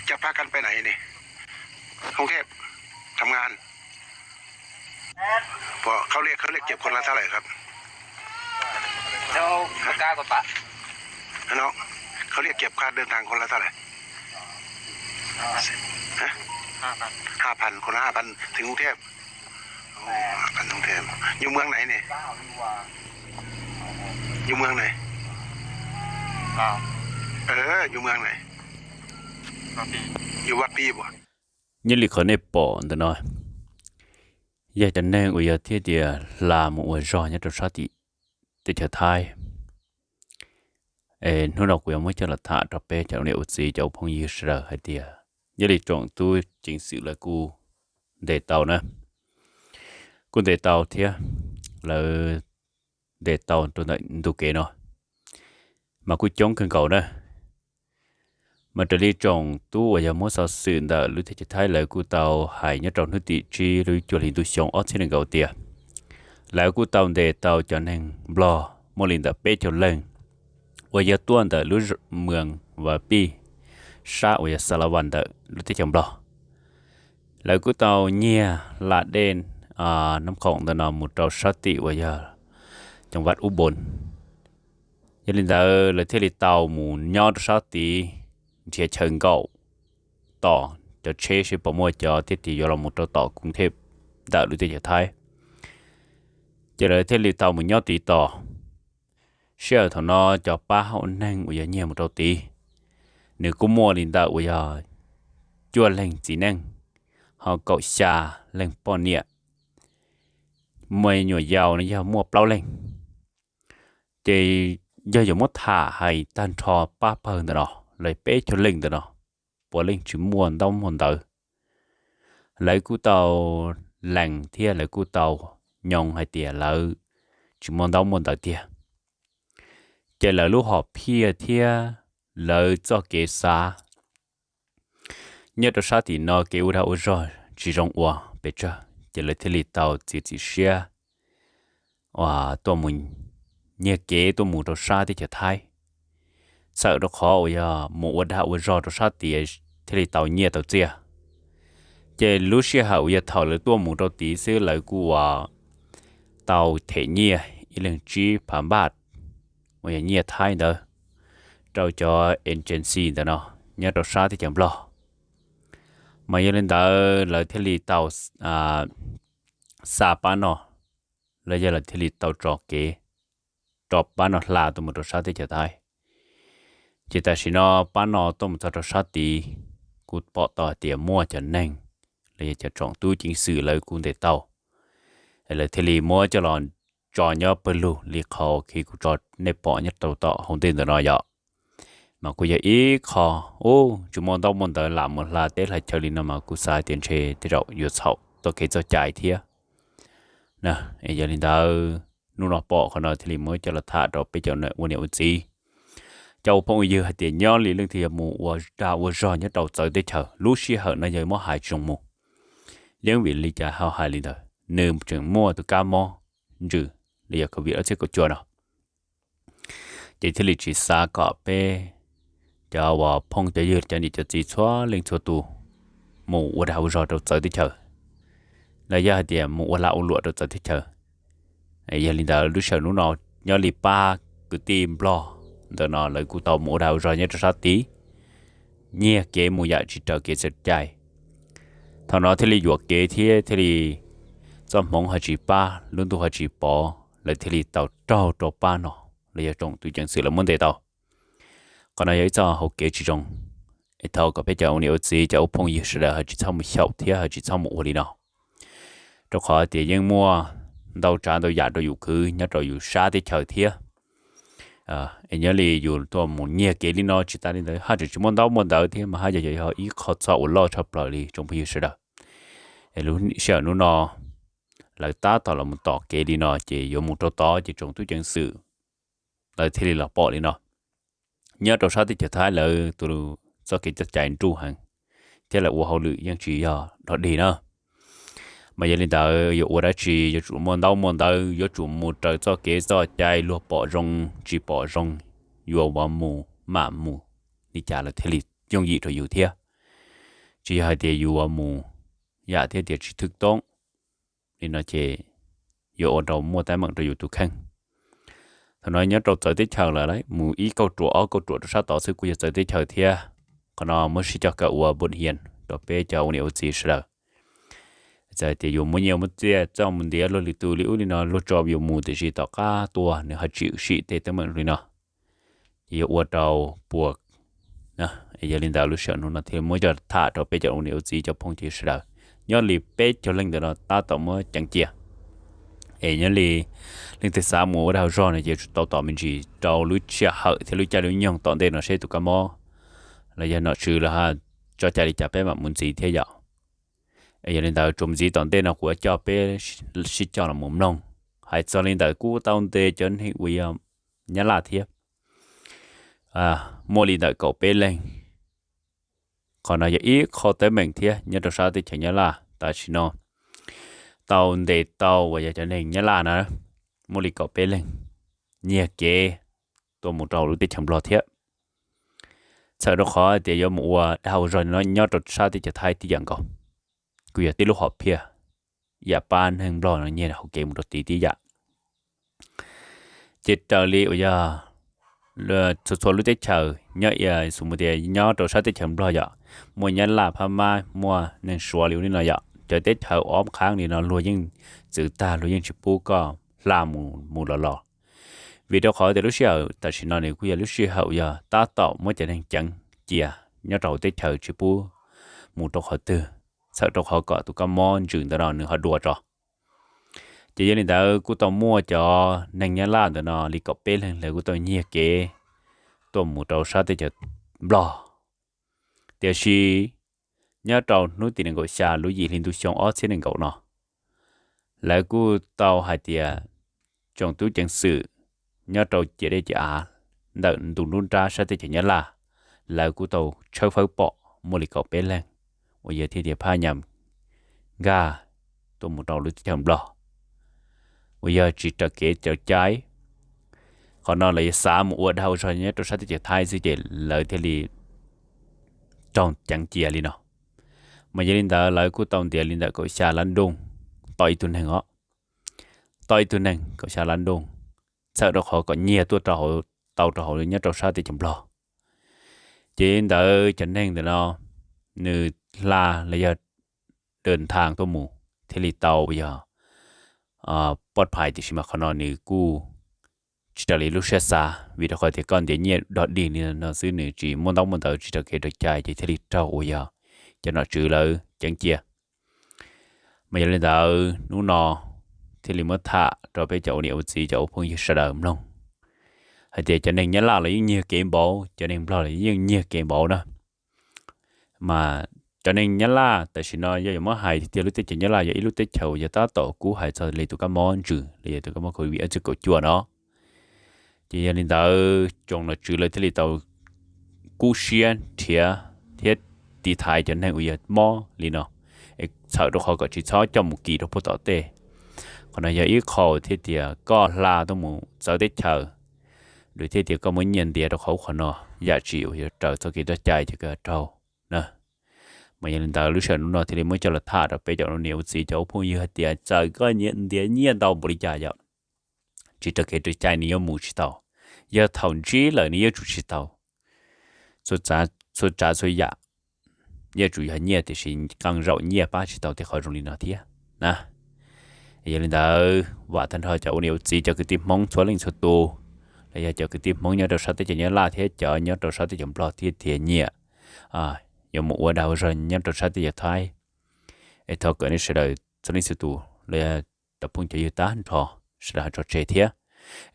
จะพากันไปไหนนี่ กรุงเทพ ทำงาน บอกเขาเรียก เขาเรียกเก็บคนละเท่าไหร่ครับ แล้วปากกาก็ปะ น้อง เขาเรียกเก็บค่าเดินทางคนละเท่าไหร่ ฮะ ห้าพัน คนละห้าพัน ถึงกรุงเทพ อ๋อ ห้าพัน กรุงเทพ อยู่เมืองไหนเนี่ย อยู่เมืองไหน เออ อยู่เมืองไหน อยู่วัดปีบ่ Nyob li qhov nej pom ntawm no, yog cov neeg uas yog thiaj tias hla mus ua zog nyob rau sab tim teb chaws Thaib. Es hnub no kuv yuav muab coj los tham rau peb cov niam ua txiv cov ua phooj ywg sawv daws hais tias, nyob li tsoom tub ceev xwm lawv kuj ntes tau na, kuj ntes tau thiab, lawv ntes tau rau ntawm ntu kev no mas kuj coob kawg nkaus na. Mas raws li tsoom tub uas yog muab xov xwm ntawm lub teb chaws Thaib lawv kuj tau hais nyob rau hnub tim tsib lub cuaj hli ntuj xyoo ob txhiab nees nkaum tias, lawv kuj tau ntes tau cov neeg Nplog muaj li ntawm peb caug leej uas yog tuaj ntawm lub moos Vaj Pij, sab uas yog Xa La Vas ntawm lub teb chaws Nplog. Lawv kuj tau nyiag hla dej Nab Khoom ntawm no mus rau sab tim uas yog cov vaj Ub Npoos. Yog li ntawd lawv thiaj li tau mus nyob rau sab tid nrhiav chaw nkaum tos cov tsheb seb puas muaj cov thiaj tias yuav los mus rau tom Koos Thej ntawm lub teb chaws Thaib. Ces lawv thiaj li tau mus nyob tid tos. Sij hawm thaum no cov pab hauv neeg uas yog nyiag mus rau tid, nws kuj muaj li ntawm uas yog cuaj leeg txiv neej, ho kaum xya leeg poj niam. Me nyuam yaus no yog muaj plaub leeg. Ces yog yuav muab tham hais tag nrho pab pawg ntawm no, lawv peb caug leej ntawm no, puav leej tsis muaj ntaub muaj ntawv. Lawv kuj tau lees thiab lawv kuj tau nyoo hais tias lawv tsis muaj ntaub muaj ntawv tiag. Ces lawv lub hom phiaj thiab lawv txoj kev xav nyob rau sab tim no kev ua dag ua zog tsis zoo ua pes tsawg, ces lawv thiaj li tau txiav txim siab uas tuaj mus nyiag kev tuaj mus rau sab teb chaws Thaib, txhawm rau qhov uas yog mus ua dag ua zog rau sab tid thiaj li tau nyiaj tau txiaj. Ces lub sij hawm uas yog thaum lawv tuaj mus rau tid xwb lawv kuj uas tau them nyiaj ib leeg tsib phav npaj uas yog nyiaj Thaib ntawd rau cov agency ntawm no nyob rau sab teb chaws Nplog. Mas yog li ntawd lawv thiaj li tau xa pab no, los yog lawv thiaj li tau tso kev rau pab no hla tuaj mus rau sab teb chaws Thaib. Ces tam sim no pab no tuaj mus txog rau sab tid, kuj pom tau hais tias muaj cov neeg los yog cov tsoom tub ceev xwm lawv kuj ntes tau, lawv thiaj li muab coj los tso nyob pawg lug li qhov khi kuv tso nej pom nyob rau tom hauv ntej ntawm no yom. Mas kuj yog ib qho, ub, tsis muaj ntaub muaj ntawv lam mus hla teb hla chaw li no mas kuv xav hais tias ntshe tej zaum yuav txhaum txoj kev txoj cai thiab. Yog li ntawd, hnub no pom qhov no thiaj li muab coj los tham rau peb cov ua niam ua txiv, cov ua phooj ua ywg hais tias nyob li leej twg yog mus ua dag ua zog nyob rau txawv teb chaws, lub sij hawm no yog muab hais tsis zoo mus. Yeej vim li cas ho hais li ntawd, nws tseem muaj tus kab mob ntsws li yog COVID ob txhiab kaum cuaj no. Ces thiaj li tsis xav kom peb cov uas phooj cov ywg cov niam cov txiv txhua leej txhua tus mus ua dag ua zog rau txawv teb chaws, los yog hais tias mus ua lag ua luam rau txawv teb chaws. Yog li ntawd lub sij hawm hnub no nyob li pab kwv tij Nplog ntawm no lawv kuj tau mus ua dag ua zog nyob rau sab tid, nyiag kev mus yam tsis raws kev txoj cai. Thaum no thiaj li yuam kev thiab thiaj li txoj hmoov ho tsis pab, lub ntuj ho tsis pov, lawv thiaj li tau raug rau pab no, los yog tsoom tub ceev xwm lawv muab ntes tau. Qhov no yog ib txoj hauv kev tsis zoo, es thov kom peb cov ua niam ua txiv cov ua phooj ywg sawv daws ho tsis txhob mus xyaum thiab ho tsis txhob mus ua li no, rau qhov tias yeej muaj ntau tsav ntau yam rau yus khwv nyob rau yus sab teb chaws thiab. Es nyob li yus tuaj mus nyiag kev li no tsis tas li ntawd haj tseem tsis muaj ntaub muaj ntawv thiab mas haj yog yog ib qho txog uas loj tshaj plaws li tsoom phooj ywg sawv daws. Es lub sij hawm hnub no lawv tab tom los mus tom kev li no ces yuav mus rau tod ces tsoom tub ceev xwm lawv thiaj li los pom li no. Nyob rau sab teb chaws Thaib lawv tus txoj kev txoj cai nruj heev thiab lawv ua hauj lwm yeej tsis yog dog dig na. Mas yog li ntawd yuav ua dab tsi yuav tsum muaj ntaub muaj ntawv, yuav tsum mus raws txoj kev txoj cai, luag pom zoo tsis pom zoo yuav ua mus mam mus li cas lawv thiaj li yooj yim rau yus thiab. tsis yog hais tias yus mus yam thiab tias tsis thwj toob li no ces yuav ua rau muaj teeb meem rau yus tus kheej. Thaum no nyob rau txawv teb chaws lawm, mus ib kauj ruam ob kauj ruam rau sab tod xwb kuj yog txawv teb chaws thiab. Qhov no muab sib cog kawm ua npus hias rau peb cov ua niam ua txiv sawv daws. Txawm tias yus muaj nyiaj muaj txiaj txawj mus ntiav luag lwm tus li ub li no, luag tso yus mus tiam sis tom qab tuaj nws ho tsim sim tej teeb meem li no, ces yuav ua rau puas. Yog li ntawd lub sij hawm hnub no thiaj muab coj tham rau peb cov ua niam ua txiv cov phooj ywg sawv daws. Nyob li peb caug leej ntawm no tab tom muab ceev cia, es nyob li leej twg xav mus ua dag ua zog no ces tau tom me ntsis rau lub sij hawm thiab lub caij lub nyoog tom ntej no seb tus kab mob los yog nom tswv lawv tso cai li cas peb mam mus ntxiv thiab yom. Es yog li ntawd tsuas mus ntxiv tom ntej no kuv yuav coj peb sib coj los mus mloog. Hais txog li ntawd kuj tau ntes cov neeg uas yog Nyab Laj thiab, muaj li ntawm kaum peb leeg. Qhov no yog ib qho teeb meem thiab nyob rau sab teb chaws Nyab Laj tam sim no. Tau ntes tau uas yog cov neeg Nyab Laj na, muaj li kaum peb leeg nyiag kev tuaj mus rau lub teb chaws Nplog thiab. Txhawm rau qhov tias yuav mus ua dag ua zog nyob rau sab teb chaws Thaib tib yam nkaus, kuj yog tib lub hom phiaj yam pab neeg Nplog no nyiag hauv kev mus rau tid tib yam. Ces raws li uas yog txhua txhua lub teb chaws nyob, xus mus tias nyob rau sab teb chaws Nplog yom, muaj Nyab Laj Phab Mab muaj neeg Suav li ub li no yom, cov teb chaws ob qhaab li no luag yeej txwv tag, luag yeej tsis pub koj hla mus mus los los. Vim rau qhov tias lub sij hawm tam sim no nws kuj yog lub sij hawm yog tab tom muab cov neeg ceev cia nyob rau hauv teb chaws tsis pub mus rau qhov twg, txhawm rau qhov kom tus kab mob ntsws ntawm no nws ho dua tso. Ces yog li ntawd kuj tau muaj cov neeg Nyab Laj ntawm no li kaum peb leeg lawv kuj tau nyiag kev tuaj mus rau sab teb chaws Nplog. Tiam sis nyob rau hnub tim nees nkaum xya lub yim hli ntuj xyoo ob txhiab nees nkaum no, lawv kuj tau hais tias tsoom tub ceev xwm nyob rau ciam dej ciam av ntawm ntu nruab nrab sab teb chaws Nyab Laj, lawv kuj tau tshawb fawb pom muaj li kaum peb leeg uas yog thiaj tias phab nyas nkag tuaj mus rau lub teb chaws Nplog uas yog tsis raws kev raws cai. Qhov no lawv yog xav mus ua dag ua zog nyob rau sab teb chaws Thaib xwb ces lawv thiaj li raug ceev cia li no. Mas yog li ntawd lawv kuj tau ntiav li ntawm kaum xya lab nrooj, tau ib tug neeg os, tau ib tug neeg kaum xya lab nrooj, txhawm rau qhov kom nyiag tuaj rau hauv, tau rau hauv nyob rau sab teb chaws Nplog. Ces li ntawd cov neeg ntawm no nws hla los yog dawm nthav tuaj mus thiaj li tau yog poj phais, tiam sis mas qhov no nws kuj tsis raws li lub siab xav, vim rau qhov tias koj ntiav nyiaj dog dig li no xwb nws tsis muaj ntaub muaj ntawv tsis raws kev raws cai ces thiaj li raug uas yog cov nom tswv lawv ceev cia. Mas yog li ntawd hnub no thiaj li muab tham rau peb cov ua niam ua txiv cov ua phooj ywg sawv daws mloog hais tias cov neeg Nyab Laj los yeej nyiag kev npaum, cov neeg Nplog los yeej nyiag kev npaum na. Mas cov neeg Nyab Laj tam sim no yog yuav muab hais tiag tiag lub teb chaws Nyab Laj yog ib lub teb chaws uas yog tab tom kub hais txog li tus kab mob ntsws los yog tus kab mob COVID ob txhiab kaum cuaj no. Ces yog li ntawd tsoom nom tswv lawv thiaj li tau kub siab nrhiav thiab tiv thaiv cov neeg uas yog mob li no, txhawm rau qhov kom tsis txhob coj mus kis rau puag tom tej. Qhov no yog ib qho thiaj tias koj hla tuaj mus txawv teb chaws, lawv thiaj tias koj muab nyiaj ntiav rau qhov ub qhov no, yam tsis uas yog raws txoj kev txoj cai ces koj raug na. Mas yog li ntawd lub sij hawm hnub no thiaj li muab coj los tham rau peb cov ua niam ua txiv cov ua phooj ywg hais tias txawm koj ntiav nyiaj ntau npaum li cas yom, tsis raws kev raws cai nws yuav mus tsis tau. Yog thaum ntsib lawm nws yuav tsum tsis tau. Txhua tsav txhua yam yuav tsum yog nyiaj, tiam sis qee zaum nyiaj pab tsis tau tej qhov zoo li no thiab na. Yog li ntawd vam tag nrho cov ua niam ua txiv cov kwv tij Hmoob txhua leej txhua tus, los yog cov kwv tij Hmoob nyob rau sab teb chaws Nyab Laj thiab cov nyob rau sab teb chaws Nplog thiab tias nyiam yuav mus ua dag ua zog nyob rau sab teb chaws Thaib, es thov kom nej sawv daws txhua leej txhua tus los yog cov phooj cov ywg tag nrho sawv daws ho tso tseg thiab,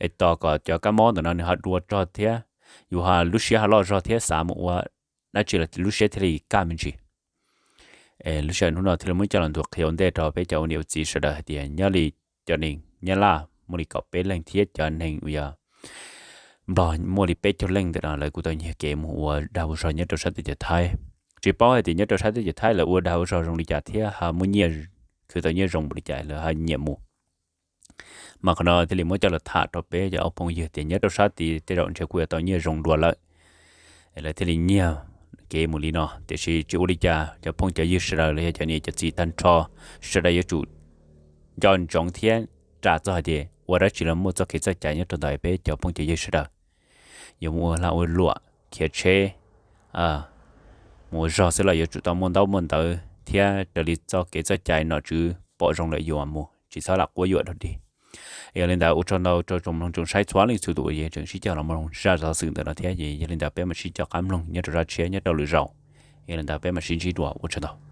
es tos kom cov kab mob ntawm no nws ho dua rog thiab, yus ho lub siab ho loj zog thiab xav mus ua dab tsi los lub siab thiaj li kaj me ntsis. Es lub sij hawm hnub no thiaj li muab coj los nthuav qhia ua ntej rau peb cov ua niam ua txiv sawv daws hais tias nyob li cov neeg Nyab Laj muaj li kaum peb leeg thiab cov neeg uas yog Nplog muaj li peb caug leej ntawm no lawv kuj tau nyiag kev mus ua dag ua zog nyob rau sab teb chaws Thaib. Tsis paub hais tias nyob rau sab teb chaws Thaib lawv ua dag ua zog zoo li cas thiab ho muaj nyiaj, khwv tau nyiaj zoo npaum li cas lawv ho nyiam mus. Mas qhov no thiaj li muab coj los tham rau peb cov ua phooj ywg tias nyob rau sab tid tej zaum ntshe kuj yuav tau nyiaj zoo dua lawm, lawv thiaj li nyiag kev mus li no. Tiam sis tsis ua li cas, cov phooj cov ywg sawv daws los yog cov niam cov txiv tag nrho, sawv daws yuav tsum nco ntsoov thiab ras txog hais tias ua dab tsi los muaj txoj kev txoj cai nyob rau ntawm peb cov phooj cov ywg sawv daws. Yuav mus ua lag ua luam khiav tsheb, mus ua zog xwb los yuav tsum tau muaj ntaub muaj ntawv thiab raws li txoj kev txoj cai nom tswv pom zoo lawm yuav mus, tsis txhob lam quab yuam dog dig. Yog li ntawd ua tsaug ntau rau tsoom mloog tsoom saib txhua leej txhua tus uas tseem sib cog los mloog zaj xov xwm ntawm no thiab, yog li ntawd peb mam sib coj qab mloog nyob rau zaj tshiab nyob rau lwm zaus. Yog li ntawd peb mam sib ntsib dua, ua tsaug ntau.